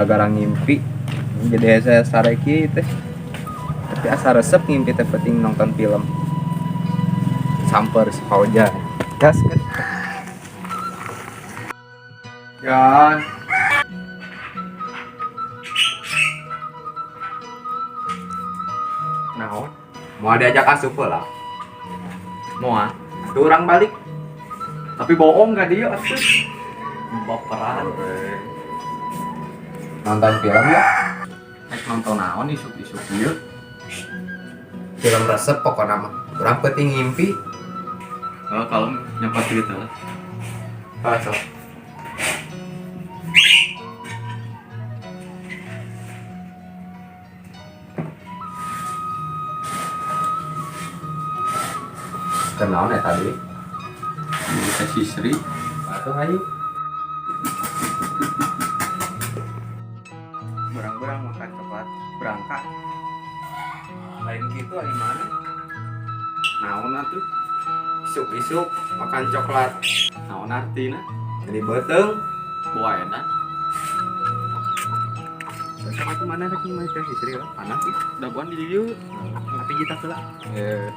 Gara-gara ngimpi jadi saya sare kieu teh. Tapi asa resep ngimpi teh penting nonton film. Samper si Fauzan. Gas kan. Jan. Naon? Mau diajak asup lah. Moal. Tuh orang balik. Tapi bohong gak dia atuh. Baperan. Nonton film ya? Rek nonton naon isuk-isuk ieu? Film resep pokoknya mah. Urang penting ngimpi. Oh, kalau nyampe gitu lah. Ah, sok. Kenaon ya tadi? Ini teh si Sri. Atuh ayo. Berang-berang makan coklat berangkat. Lain gitu ari mana? Naon atuh? Isuk-isuk makan coklat. Naon artina? Jadi beuteung. Buayana. Sama tuh mana rek mah teh si Sri lah. Panas ih. Dagoan di dieu. Tapi kita heula. Eh,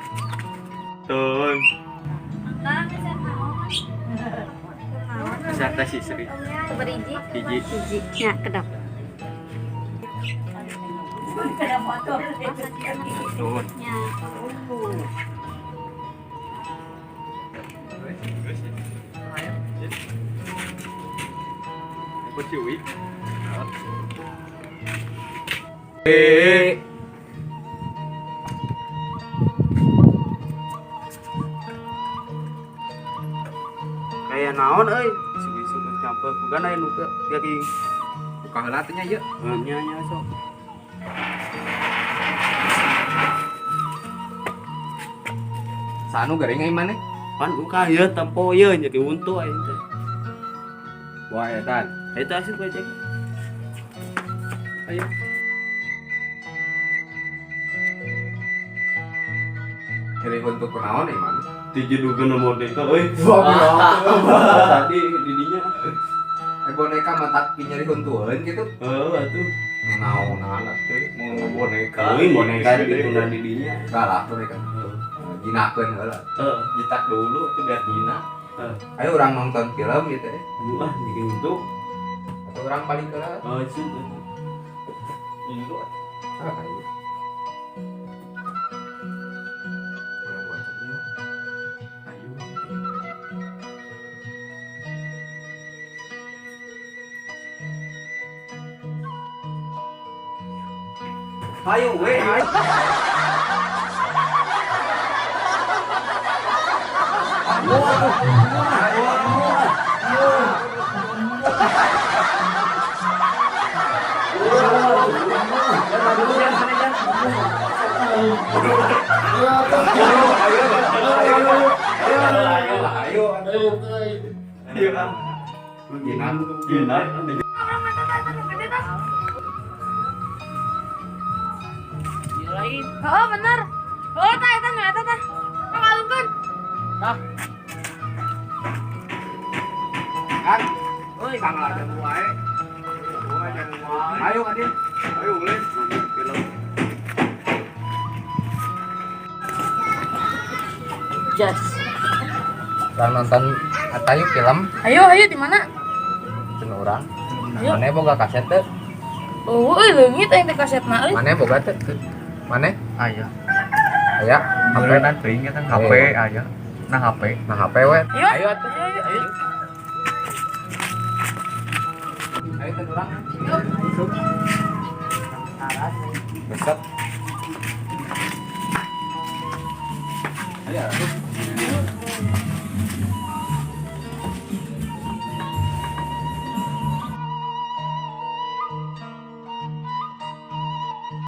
Tuh. Bisa teh si Sri. Seberiji. Hiji. Hiji. Ya, kedap. Nuhun. Ya. Geus ya. Ikut si Uwi. Eh. Kayak naon euy, isuk-isuk geus nyampe bukan aya nu kaki. Buka heula teh nya ieu. Nya nya sok. Sanu gering ai maneh? Pan uka ieu tempo ieu jadi untu aing teh. Wah, edan. Eta asup aja. Ayo. Nyeri untuk kunaon ai maneh? Tiji duga boneka euy. Tadi didinya. Eh boneka mah tak nyeri huntueun gitu. Heuh atuh. Naonan atuh Mau boneka. Euy boneka dituna didinya. Kalah boneka. Jinakeun heula. Heeh. Jitak dulu itu biar jinak. Ayo urang nonton film gitu ya. Wah, jadi untu. Atau urang balik heula. Oh, itu. Minggu. Ah, ayo. Urang buat ieu. Ayo. Ayo we, ayo. Ayo, ayo, Ayo ah. Jinak. Jinak. Oh, bener. Oh, tah eta nu eta tah. Tah kalungkeun. Kang, euy, Kang lajeng wae. Ayo, Adil. Ayo ulin nonton film. Jas. Urang nonton atayu film Ayo, ayo di mana? cenah urang. Ayo. Maneh boga kaset teu? Oh, euy leungit aing teh kasetna euy. Maneh boga teu? Maneh? Aya. Aya, HP. Beneran teuing eta HP aya. Nah HP. Nah HP we. Ayo. Ayo atuh. Ayo, ayo. Ayo teh urang. Isuk. Besok. Ayo atuh.